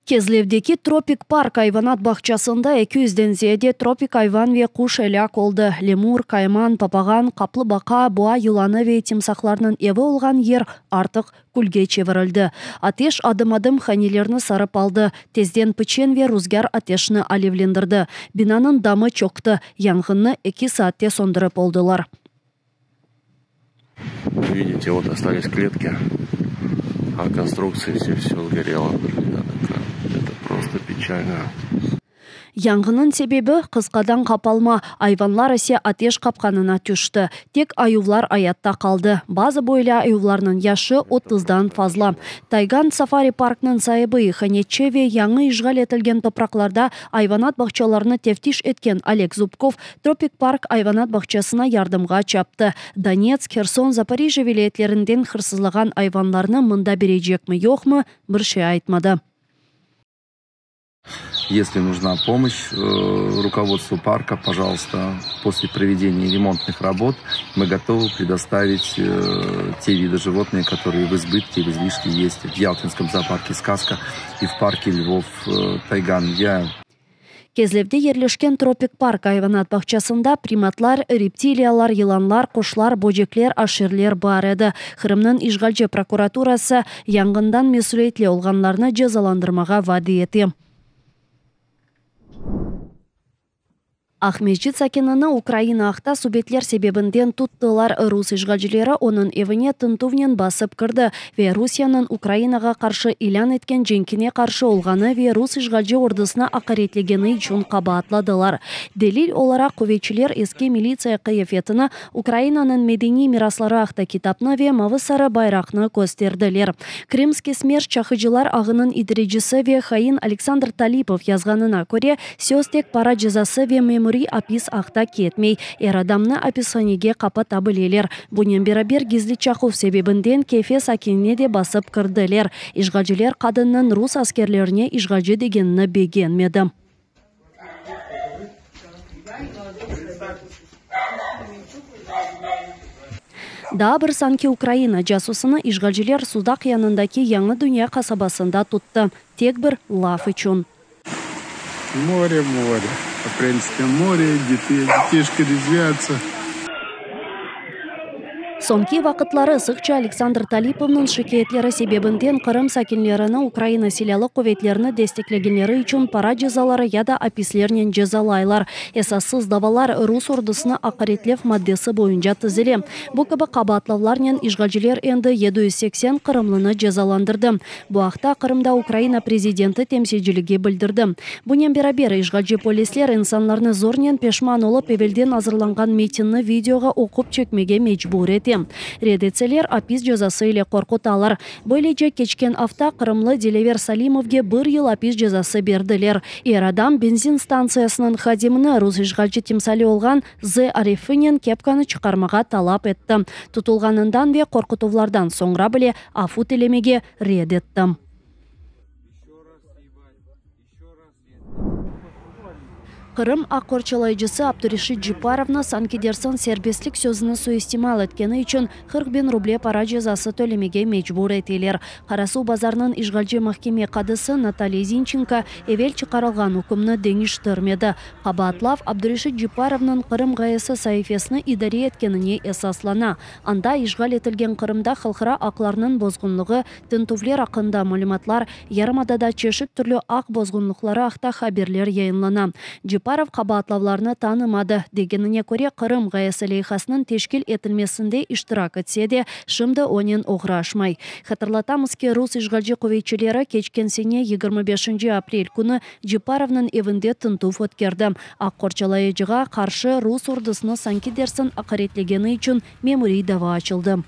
Kezlevdeki Tropik park ayvanat bağçasında eki yüzden ziyade tropik ayvan ve quş elâk oldı. Lemur, kayman, papağan, qaplı baqa, boa yılanı ve timsaqlarnıñ evi olğan yer artıq külge çevirildi. Ateş adım-adım hanelerni sarıp aldı. Tezden piçen ve ruzgâr ateşni alevlendirdi. Binanıñ damı çökti. Yanğınnı eki saatte söndürip oldılar. Vidite, vot ostались kletki, a konstruktsiya vse, vse sgorelo. Eto prosto peçalno. Yanğınnıñ sebebi, qısqadan qapalma, ayvanlar ise ateş qapqanına tüşti. Tek ayuvlar ayatta qaldı. Bazı böyle ayuvlarnıñ yaşı otuzdan fazla. Taygan safari-parknıñ saibi, ihanetçi ve yañı işğal etilgen topraqlarda ayvanat bağçalarını teftiş etken Oleg Zubkov Tropik park ayvanat bağçasına yardımğa çaptı. Donetsk, Herson, Zaporijjâ vilâyetlerinden hırsızlağan ayvanlarnı mında berecekmi-yoqmı, bir şey aytmadı. Если нужна помощь руководству парка, пожалуйста, после проведения ремонтных работ мы готовы предоставить те виды животных, которые в избытке, в излишке есть в Ялтинском зоопарке «Сказка» и в парке львов «Тайган». Я Kezlevde yerleşken Tropik park ayvanat bağçasında primatlar, reptiliyalar, yılanlar, quşlar, böcekler, aşerler bar edi. Qırımnıñ işğalci prokuraturası yanğından mesüliyetli olğanlarnı cezalandırmağa vade ete. Aqmescit sakinini Ukraina aqta subetler sebebinden tuttılar. Rus işğalcileri onıñ evine tintüvnen basıp kirdi ve Rusiyeniñ Ukrainağa qarşı ilân etken cenkine qarşı olğanı ve rus işğalci ordusını aqaretlegeni içün qabaatladılar. Delil olaraq quvetçiler eski militsiya qıyafetini, Ukrainanıñ medeniy mirasları aqta kitapnı ve mavı-sarı bayraqnı kösterdiler. Krımskiy smerş çaqıcılar ağınıñ idarecisi ve hain Aleksandr Talipov yazğanına köre, söz tek para cezası ve memuriy apis aqta ketmey, er adamnı apishanege qapata bileler. Bunen beraber, gizli çaquv sebebinden Kefe sakinine de basıp kirdiler. İşğalciler qadınnıñ rus askerlerine işğalci degenini begenmedi. Daa bir sanki Ukraina casusını işğalciler Sudaq yanındaki Yañı Dünya qasabasında tuttı. Tek bir laf içün. More, more, Aprelskoye more, detişki reзвятся. Soñki vaqıtları sıqça Aleksandr Talipovnıñ şikâyetleri sebebinden Qırım sakinlerini Ukraina Silâlı quvetlerini desteklegenleri içün para cezaları ya da apislernen cezalaylar. Esassız davalar rus ordusını aqaretlev maddesi boyunca tizile. Bu kibi qabaatlavlarnen işğalciler endi 780 qırımlını cezalandırdı. Bu aqta Qırımda Ukraina prezidenti temsilciligi bildirdi. Bunen beraber, işğalci polisler insanlarnı zornen peşman olıp evelden azırlanğan metinni videoğa oqup çekmege mecbur ete. Red etseler, apis cezası ile qorqutalar. Böylece, keçken afta qırımlı Dilever Salimovge bir yıl apis cezası berdiler. Er adam benzin stantsiyasınıñ hadimini rus işğalci timsali olğan Z arifinen kepkanı çıqarmağa talap etti. Tutulğanından ve qorqutuvlardan soñra bile afu tilemege red etti. Qırım aq qorçalayıcısı Abdureşit Cepparovnı sanki dersiñ serbestlik sözüni suistimal etkeni içün 40 biñ ruble para cezası tölemege mecbur eteler. Qarasuvbazarnıñ işğalci mahkeme qadısı Natalya Zinçenko evel çıqarılğan ükümni deñiştirmedi. Qabaatlav Abdureşit Cepparovnıñ Qırım ğayesi saifesini idare etkenine esaslana. Anda işğal etilgen Qırımda halqara aqlarnıñ bozğunlığı, tintüvler aqqında malümatlar, yarımadada çeşit türlü aq bozğunlıqları aqta haberler yayınlana. Cepparov qabaatlavlarnı tanımadı. Degenine köre, Qırım ğayesi leyhasınıñ teşkil etilmesinde iştirak etse de, şimdi onen oğraşmay. Hatırlatamız ki, rus işğalci quvetçileri keçken sene 25 aprel künü Cepparovnıñ evinde tintüv ötkerdi. Aq qorçalayıcığa qarşı rus ordusını sanki dersin aqaretlegeni içün memuriy dava açıldı.